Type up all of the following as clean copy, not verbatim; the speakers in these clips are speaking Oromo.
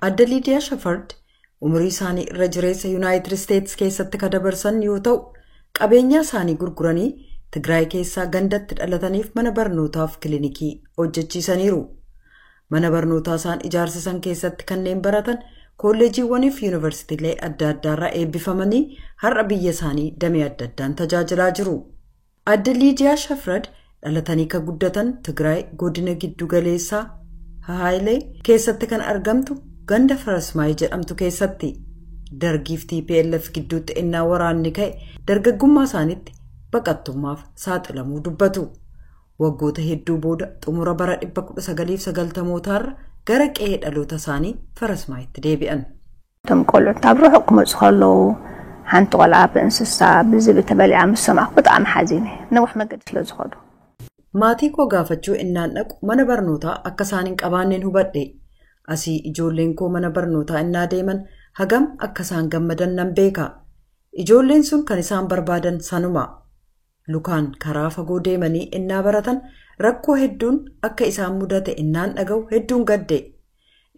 Adde Liidiyaa Shafard umurii isaanii irra jireessa Yuunaayitid Isteetsi keessatti kan dabarsan yoo ta'u, qabeenyaa isaanii gurguranii Tigraay keessaa gandatti dhalataniif mana barnootaaf kilinikii hojjechiisaniiru. Mana barnootaa isaan ijaarsisan keessatti kanneen baratan kolleejiiwwanii fi yuunivarsiitiilee adda addaarraa eebbifamanii har'a biyya isaanii damee adda addaan tajaajilaa jiru. Adde Liidiyaa Shafrad dhalatanii kan guddatan Tigraay godina giddu galeessaa Haayilee keessatti kan argamtu ganda Farasmaayii jedhamtu keessatti. Dargiif TPLF gidduutti ennaa waraanni ka'e dargaggummaa isaaniitti baqattummaaf saaxilamuu dubbatu. Waggoota hedduu booda xumura bara 1990mootaarra gara qe'ee dhaloota isaanii Farasmaayitti deebi'an. እቶም ቆልዑት ኣብ ርሑቕ ክመፁ ከለዉ ሓንቲ ቆልዓ ብእንስሳ ብዝብል ተበሊዓ ምስ ሰማዕኩ ብጣዕሚ ሓዚነ፣ ነዊሕ መገዲ ስለ ዝኸዱ። Maatii koo gaafachuu innaan dhaqu mana barnootaa akka isaan hin qabaanneen hubadhe. Asii ijoolleen koo mana barnootaa innaa deeman hagam akka isaan gammadan nan beeka. Ijoolleen sun kan isaan barbaadan sanuma. Lukaan karaa fagoo deemanii innaa baratan rakkoo hedduun akka isaan mudate innaan dhaga'u hedduun gadde.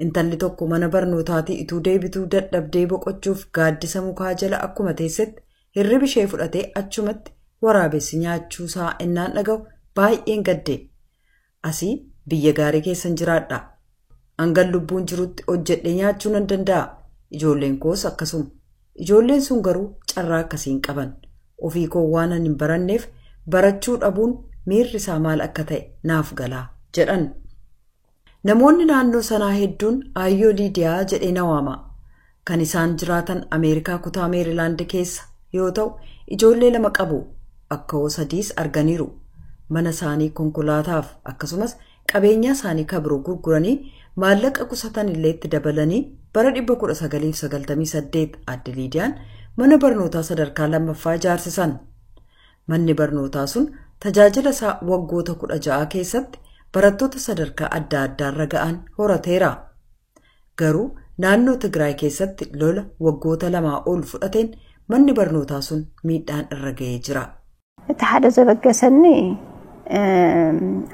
Intalli tokko mana barnootaatii ituu deebituu dadhabdee boqochuuf gaaddisa mukaa jala akkuma teessetti hirribi ishee fudhatee achumatti waraabessi nyaachuusaa innaan dhaga'u baay'een gadde. Asii biyya gaarii keessan jiraadha. Hangan lubbuun jirutti hojjedhee nyaachuu nan danda'a. Ijoolleen koos akkasuma. Ijoolleen sun garuu carraa akkasii hin qaban. Ofii koo waan hin baranneef barachuu dhabuun miirri isaa maal akka ta'e naaf galaa jedhan. Namoonni naannoo sanaa hedduun Aayyoo Liidiyaa jedhee na waama. Kan isaan jiraatan Ameerikaa kutaa Meerilaand keessa yoo ta'u, ijoollee lama qabu. Akkawoo sadiis arganiiru. Mana isaanii konkolaataaf akkasumas qabeenyaa isaanii kabiroo gurguranii maallaqa qusatan illee itti dabalanii bara 1998 Adde Liidiyaan mana barnootaa sadarkaa lammaffaa ijaarsisan. Manni barnootaa sun tajaajila isaa waggoota 16 keessatti barattoota sadarkaa adda addaarra ga'an horateera. Garuu naannoo Tigraay keessatti lola waggoota 2 ol fudhateen manni barnootaa sun miidhaan irra ga'ee jira. እቲ ሓደ ዘበገሰኒ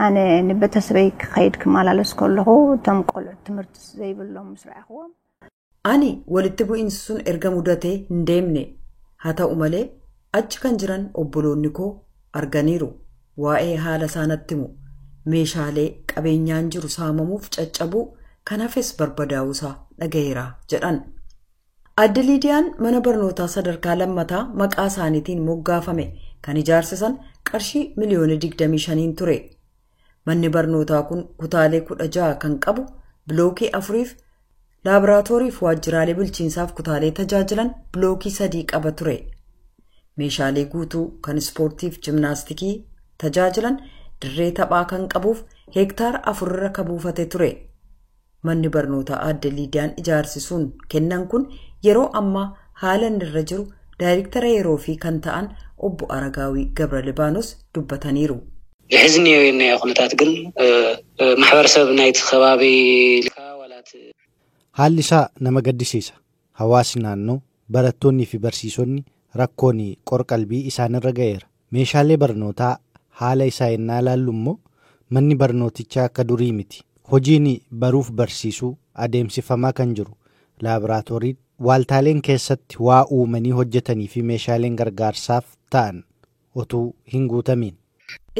ኣነ ንቤተሰበይ ክኸይድ ክመላለስ ከለኹ እቶም ቆልዑት ትምህርቲ ዘይብሎም ምስ ረኣኽዎም። Ani walitti bu'iinsi sun erga mudatee hin deemne. Haa ta'u malee achi kan jiran obboloonni koo arganiiru. Waa'ee haala isaanatti himu. Meeshaalee qabeenyaan jiru saamamuuf caccabuu kan hafes barbadaa'uusaa dhagayeera jedhan. Adde Liidiyaan mana barnootaa sadarkaa lammataa maqaa isaaniitiin moggaafame kan ijaarsisan qarshii miliyoona 25 ture. Manni barnootaa kun kutaalee 16 kan qabu, bilookii afuriif laaboraatoorii fi waajjiraalee bulchiinsaaf kutaalee tajaajilan bilookii 3 qaba ture. Meeshaalee guutuu kan ispoortiif jimnaastikii tajaajilan, dirree taphaa kan qabuuf heektaara afurra kan buufate ture. Manni barnootaa Aadde Liidiyaan ijaarsisuun kennan kun yeroo ammaa haala inni irra jiru daayirektara yeroo fi kan ta'an obbo Aragaawii Gabra Libaanos dubbataniiru. ዝሕዝንዮ ናይ ኩነታት ግን ማሕበረሰብ ናይቲ ከባቢ ዋላት Haalli isaa nama gaddisiisa. Hawaasni naannoo, barattoonnii fi barsiisonni rakkoon qorqalbii isaanirra ga'eera. Meeshaalee barnootaa haala isaa yennaa ilaallu immoo manni barnootichaa akka durii miti. Hojiin baruuf barsiisuu adeemsifamaa kan jiru laaboraatoorii waaltaaleen keessatti waa uumanii hojjetanii fi meeshaaleen gargaarsaaf ta'an otuu hin guutamiin.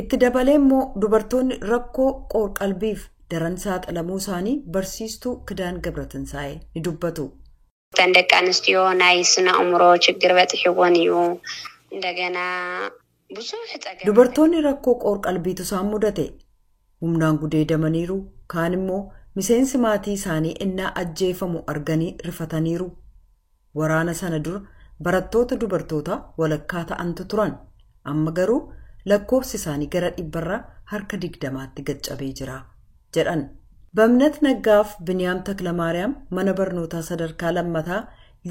Itti dabalee immoo dubartoonni rakkoo qorqalbiif daran saaxilamuu isaanii barsiistuu Kidaan Gabratinsaa'ee ni dubbatu. እተን ደቂ ኣንስትዮ ናይ ስነ ኣእምሮ ችግር በፂሕዎን እዩ፣ እንደገና ብዙሕ ፀገም። Dubartoonni rakkoo qorqalbiitu isaan mudate. Humnaan gudeedamaniiru, kaan immoo miseensi maatii isaanii innaa ajjeefamu arganii rifataniiru. Waraana sana dura barattoota dubartoota walakkaa ta'antu turan. Amma garuu lakkoofsi isaanii gara dhibbarraa harka 20tti gad cabee jira jedhan. Bamnat Naggaaf Biniyaam Taklamaariyaam mana barnootaa sadarkaa lammataa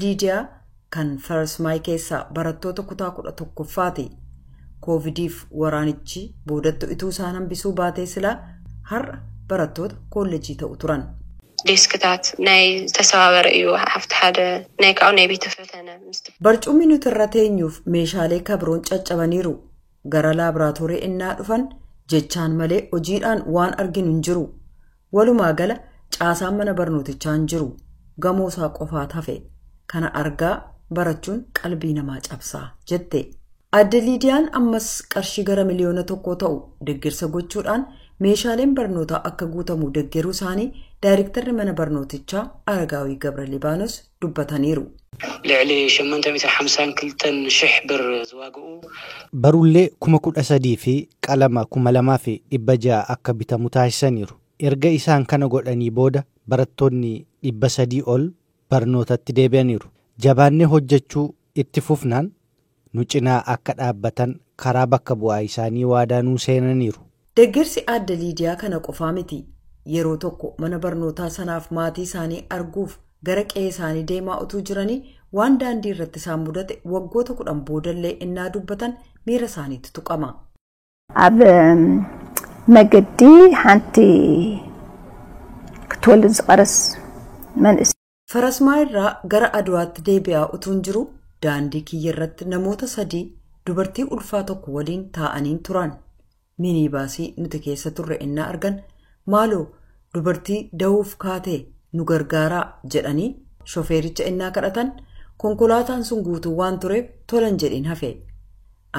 Liidiyaa kan Farsmaay keessaa barattoota kutaa 11ffaati. Koovidiif waraanichi boodatti ituu isaan hambisuu baatee silaa har'a barattoota koolleejii ta'u turan. ዴስክታት ናይ ዝተሰባበረ እዩ ሓፍቲ ሓደ ናይ ካብኡ ናይ ቤተ ፈተነ ምስ Barcumni nuti irra teenyuuf meeshaalee kabroon caccabaniiru. Gara laaboraatoorii innaa dhufan jechaan malee hojiidhaan waan arginu hin jiru. Walumaa gala caasaan mana barnootichaa hin jiru. gamoo isaa qofaat hafe. Kana argaa barachuun qalbii namaa cabsaa jette. Adde Liidiyaan ammas qarshii gara 1 miliyoona ta'u deeggarsa gochuudhaan meeshaaleen barnootaa akka guutamu deeggaruu isaanii daayirektarri mana barnootichaa Aragaawii Gabra Libaanos dubbataniiru. ልዕሊ 852 ሽሕ ብር ዝዋግኡ Barullee 13,000 fi qalama 2,600 akka bitamu taasisaniiru. Erga isaan kana godhanii booda barattoonni 300 ol barnootatti deebi'aniiru. Jabaannee hojjechuu itti fufnaan nu cinaa akka dhaabbatan karaa bakka bu'aa isaanii waadaa nuu seenaniiru. Deeggarsi Adde Liidiyaa kana qofaa miti. Yeroo tokko mana barnootaa sanaaf maatii isaanii arguuf gara qe'ee isaanii deemaa utuu jiranii waan daandii irratti isaan mudate waggoota 10 boodallee innaa dubbatan miira isaaniitti tuqama. ኣብ መገዲ ሓንቲ ክትወልድ ዝቐረስ መንእሰይ Farasmaa irraa gara Aduwaatti deebi'aa utuun jiru daandii kiyya irratti namoota sadii dubartii ulfaa tokko waliin taa'anii turan. Minibaasii nuti keessa turre innaa argan, "Maaloo, dubartii da'uuf kaatee nu gargaaraa," jedhanii shofeericha innaa kadhatan, konkolaataan sun guutuu waan tureef tolan jedhin hafe.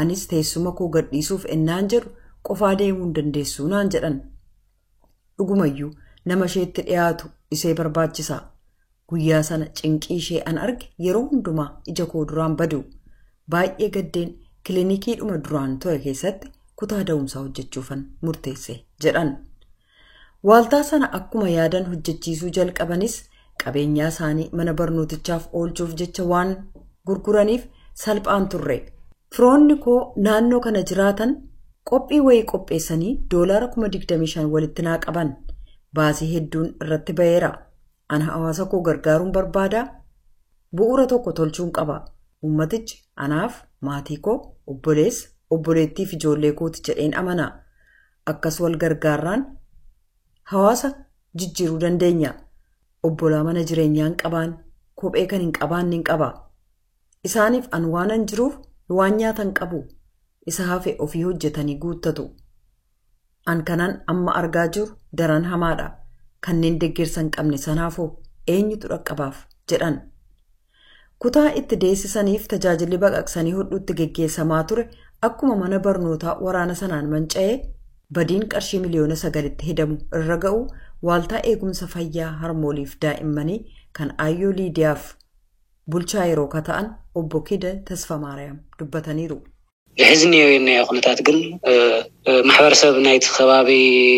Anis teessuma koo gadhiisuuf innaan jedhu, "Qofaa deemuu hin dandeessuu," naan jedhan. Dhugumayyuu nama isheetti dhiyaatu isee barbaachisa. Guyyaa sana cinqii ishee an arge yeroo hundumaa ija koo duraan badu. Baay'ee gaddeen kilinikiidhuma duraan ture keessatti kutaa da'umsaa hojjechuufan murteesse jedhan. Waaltaa sana akkuma yaadan hojjechiisuu jalqabanis qabeenyaa isaanii mana barnootichaaf oolchuuf jecha waan gurguraniif salphaan turre. Firoonni koo naannoo kana jiraatan qophii wayii qopheessanii doolaara 25,000 walitti naa qaban. Baasii hedduun irratti ba'eera. Ana hawaasa koo gargaaruun barbaada. Bu'uura tokko tolchuun qaba. Uummatichi anaaf maatii koo, obboleessa, obboleettii fi ijoollee kooti jedheen amana. Akkas wal gargaarraan hawaasa jijjiiruu dandeenya. Obbolaa mana jireenyaa hin qabaan, kophee kan hin qabaanne hin qaba. Isaaniif an waanan jiruuf waan nyaatan qabu. Isa hafe ofii hojjetanii guuttatu. An kanan amma argaa jiru daran hamaadha. Kanneen deeggarsa hin qabne sanaafoo eenyutu dhaqqabaaf jedhan. Kutaa itti deessisaniif tajaajilli baqaqsanii hodhuutti geggeessamaa ture akkuma mana barnootaa waraana sanaan manca'ee badiin qarshii 9 miliyoonitti hedamu irra ga'u waaltaa eegumsa fayyaa harmooliif daa'immanii kan Aayyoo Liidiyaaf bulchaa yeroo kata'an obbo Kida Tasfamaariyaam dubbataniiru. ሕዚ እኒአዮ ኩነታት ግን ማሕበረሰብ ናይቲ ከባቢ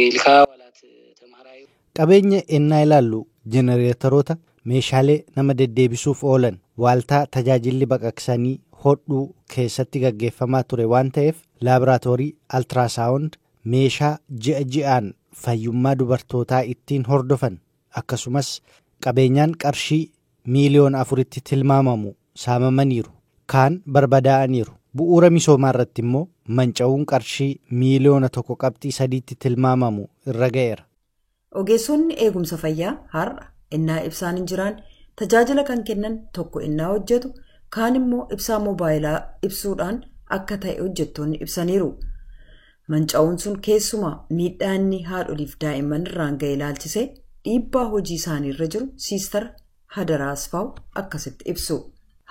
ኢልካ ዋላ እቲ ተምሃራይ Qabeenya ennaa ilaallu jenereetaroota, meeshaalee nama deddeebisuuf oolan, waaltaa tajaajilli baqaqsanii hodhuu keessatti gaggeeffamaa ture waan ta'eef laaboraatoorii ultrasound, meeshaa ji'a ji'aan fayyummaa dubartootaa ittiin hordofan, akkasumas qabeenyaan qarshii 4 miliyoonitti tilmaamamu saamamaniiru, kaan barbadaa'aniiru. Bu'uura misoomaa irratti immoo manca'uun qarshii 1.3 miliyoonitti tilmaamamu irra ga'eera. Ogeessonni eegumsa fayyaa har'a innaa ibsaan hin jiraan tajaajila kan kennan tokko innaa hojjetu, kaan immoo ibsaa moobaayilaa ibsuudhaan akka ta'e hojjettoonni ibsaniiru. Manca'uun sun keessumaa miidhaa inni haadholiif daa'imman irraan ga'e ilaalchisee dhiibbaa hojii isaaniirra jiru Siistar Hadaraa Asfaaw akkasitti ibsu.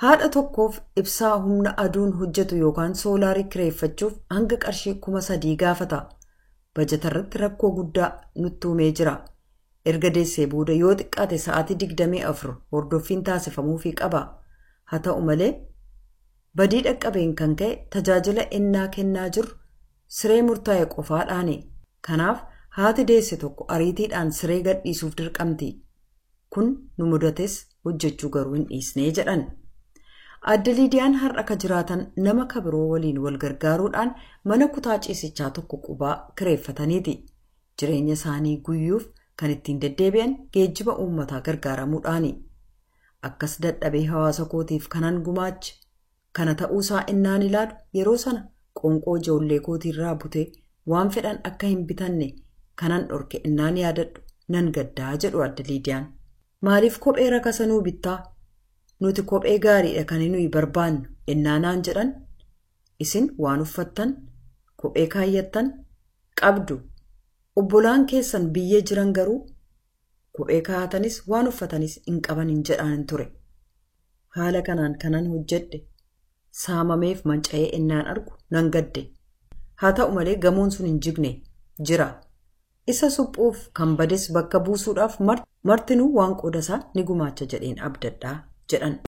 Haadha tokkoof ibsaa humna aduun hojjetu yookaan soolaarii kireeffachuuf hanga qarshii 3,000 gaafata. Bajata irratti rakkoo guddaa nutti uumee jira. Erga deessee booda yoo xiqqaate sa'aatii 24 hordoffiin taasifamuufii qaba. Haa ta'u malee badii dhaqqabeen kan ka'e tajaajila ennaa kennaa jirru siree murtaa'e qofaadhaani. Kanaaf haati deesse tokko ariitiidhaan siree gadhiisuuf dirqamti. Kun nu mudates hojjechuu garuu hin dhiisnee jedhan. Adde Liidiyaan har'a ka jiraatan nama kabiroo waliin wal gargaaruudhaan mana kutaa ciisichaa tokko qubaa kireeffataniiti. Jireenya isaanii guyyuuf kan ittiin deddeebi'an geejjiba uummataa gargaaramuudhaani. "Akkas dadhabee hawaasa kootiif kanan gumaache kana ta'uusaa innaan ilaalu, yeroo sana qoonqoo ijoollee kootiirraa butee waan fedhan akka hin bitanne kanan dhorke innaan yaadadhu nan gaddaa," jedhu Adde Liidiyaan. "Maaliif kophee rakasanuu bittaa? Nuti kophee gaariidha kan nuyi barbaannu," innaanaan jedhan, "Isin waan uffattan, kophee kaayyattan qabdu. Obbolaan keessan biyya jiran garuu Kophee kaa'atanis waan uffatanis hin qaban hin jedhaan ture. Haala kanaan kanan hojjedhe saamameef manca'ee ennaan argu nan gadde. Haa ta'u malee gamoon sun hin jigne jira. Isa suphuuf kan bades bakka buusuudhaaf martinuu waan qoodasaa ni gumaacha jedheen abdadhaa jedhan.